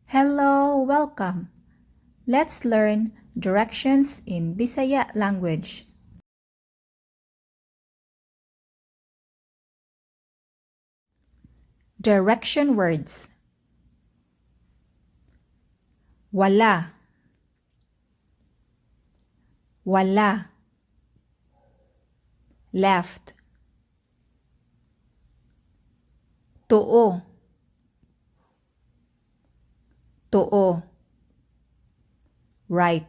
Hello, welcome. Let's learn directions in Bisaya language. Direction words. Wala. Wala. Left. Tuo. Tuo. Right.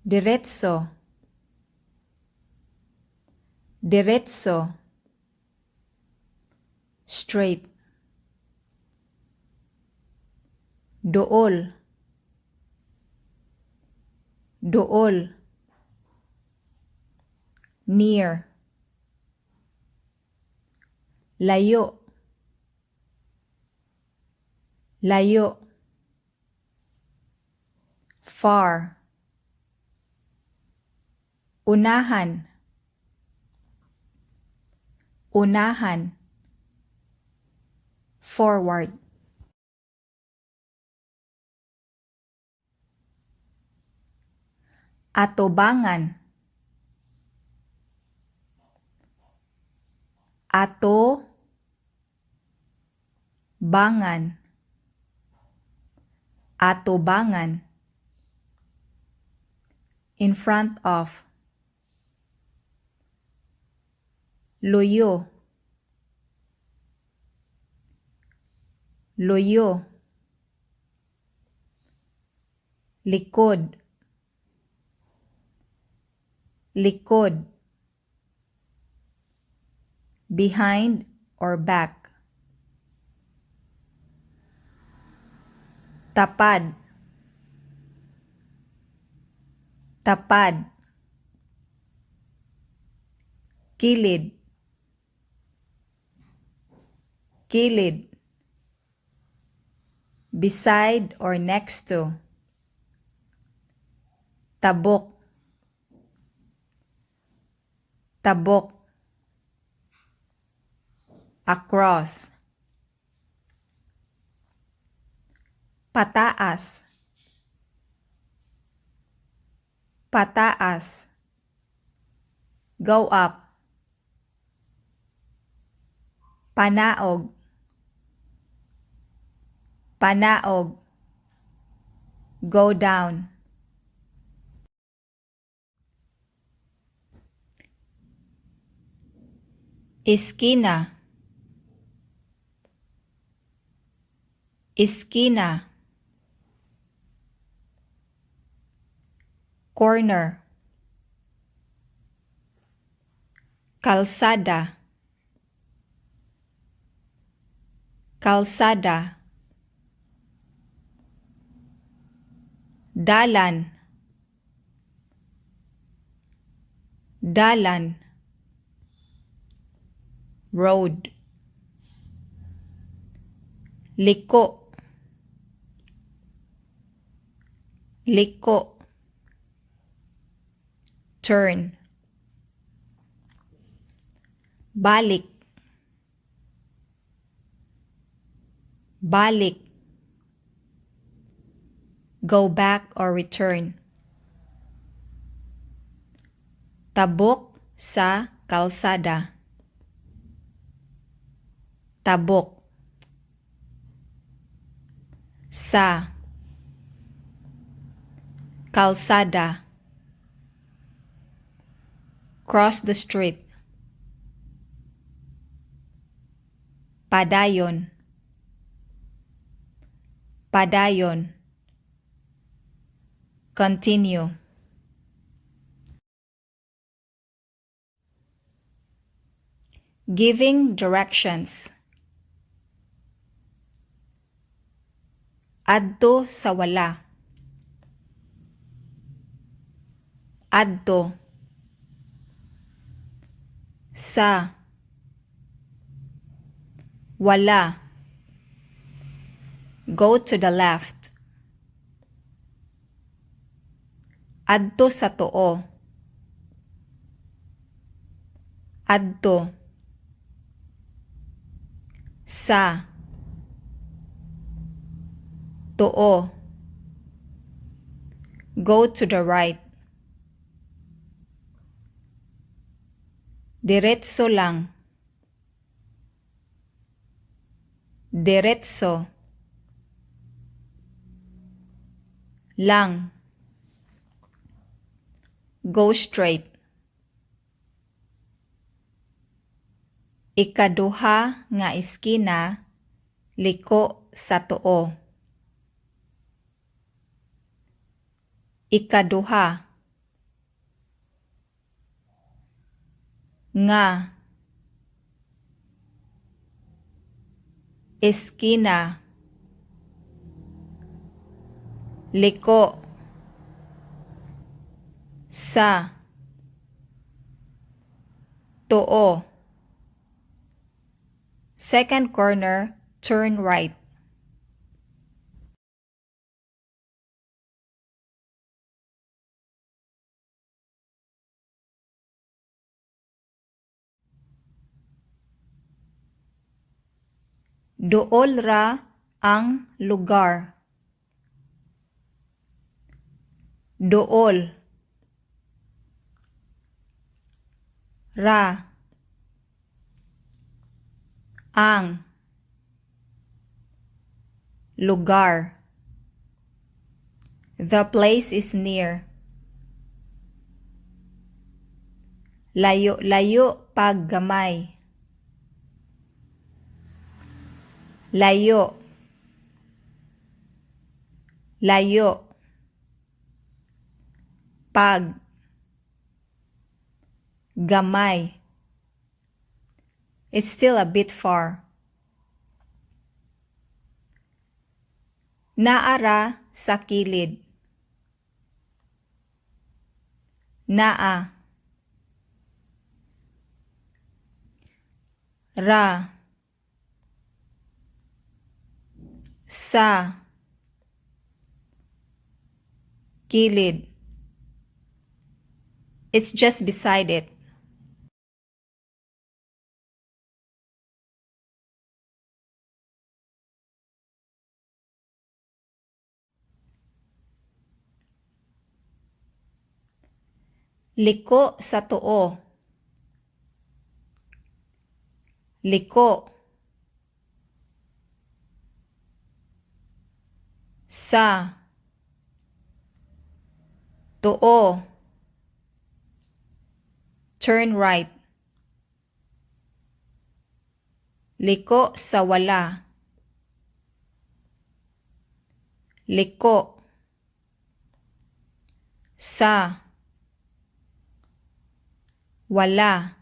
Diretso. Diretso. Straight. Dool. Dool. Near. Layo. Layo. Far. Unahan. Unahan. Forward. Atubangan. Ato bangan. Atubangan. In front of. Luyo. Luyo. Likod. Likod. Behind or back. Tapad. Tapad. Kilid. Kilid. Beside or next to. Tabok. Tabok. Across. Pataas. Pataas. Go up. Panaog. Panaog. Go down. Iskina. Iskina. Corner. Kalsada. Kalsada. Dalan. Dalan. Road. Liko. Liko. Turn. Balik. Balik. Go back or return. Tabok sa kalsada. Tabok. Sa. Kalsada. Cross the street. Padayon. Padayon. Continue. Giving directions. Adto sa wala. Adto. Sa. Wala. Go to the left. Adto sa tuo. Adto. Sa. Tuo. Go to the right. Diretso lang. Diretso lang. Go straight. Ikaduha nga iskina, liko sa tuo. Ikaduha nga iskina, liko sa tuo. Second corner, turn right. Duol ra ang lugar. Duol ra ang lugar. The place is near. Layo-layo pag gamay. Layo. Layo. Pag. Gamay. It's still a bit far. Naa ra sa kilid. Naa ra sa kilid. It's just beside it. Liko sa tuo. Liko sa tuo. Turn right. Liko sa wala. Liko sa wala.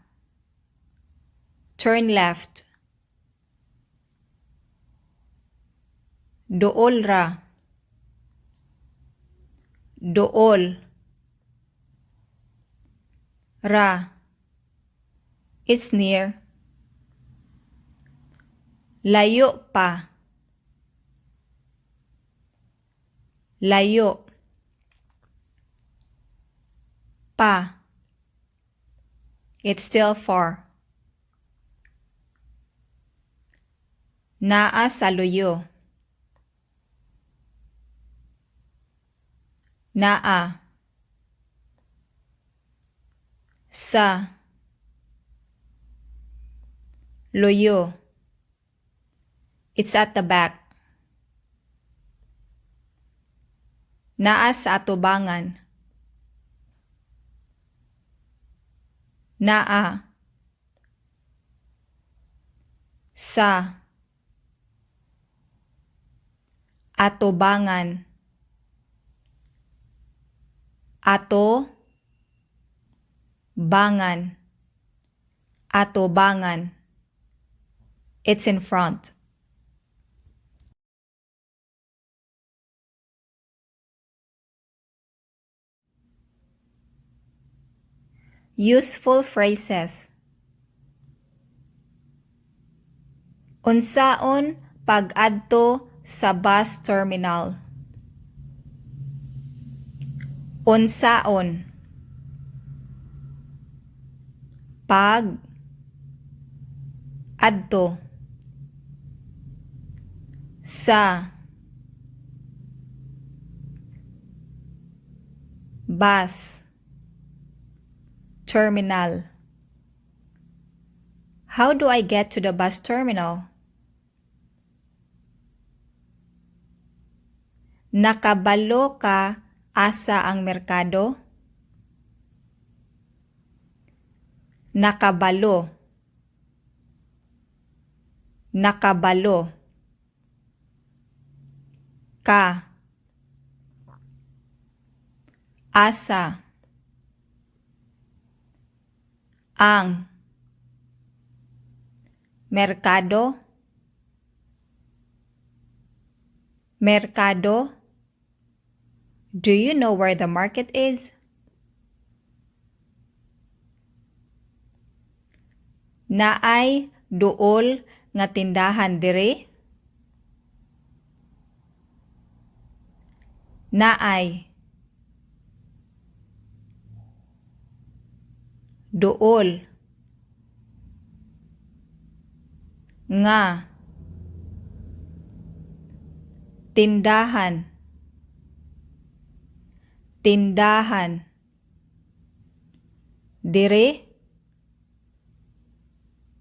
Turn left. Duol ra. Duol ra. It's near. Layo pa. Layo pa. It's still far. Naa sa luyo. Naa sa luyo. It's at the back. Naa sa atubangan. Naa sa atubangan. Ato bangan. Atubangan. It's in front. Useful phrases. Unsaon pag-adto sa bus terminal? Unsaon pag adto sa Bus terminal. How do I get to the bus terminal? Nakabalo ka asa ang merkado? Nakabalo. Nakabalo ka asa ang merkado? Merkado? Do you know where the market is? Naay duol nga tindahan diri? Naay duol nga tindahan tindahan diri?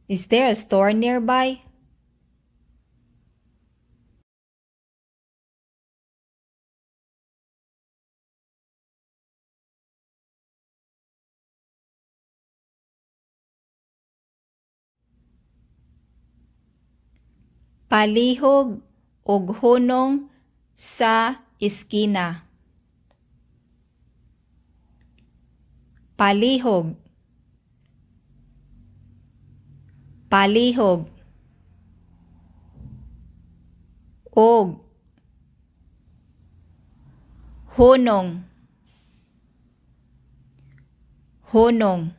Is there a store nearby? Palihog og hunong sa iskina. Palihog. Palihog og hunong. Hunong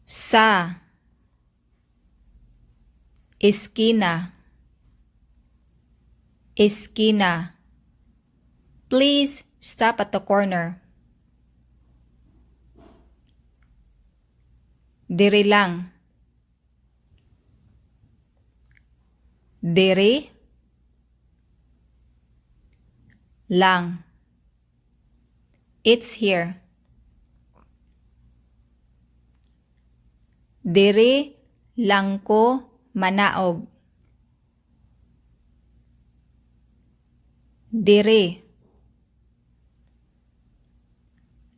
sa iskina. Iskina. Please stop at the corner. Diri lang. Diri lang. It's here. Diri lang ko manaog. Diri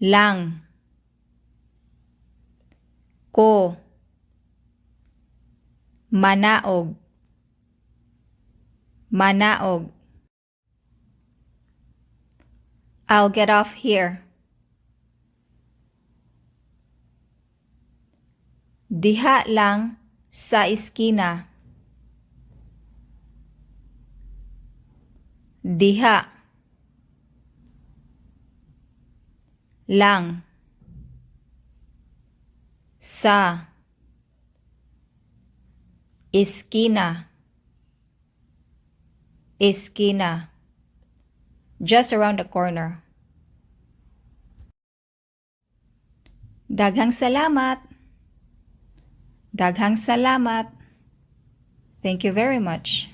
lang ko manaog. Manaog. I'll get off here. Diha lang sa iskina. Diha lang sa iskina. Iskina. Just around the corner. Daghang salamat. Daghang salamat. Thank you very much.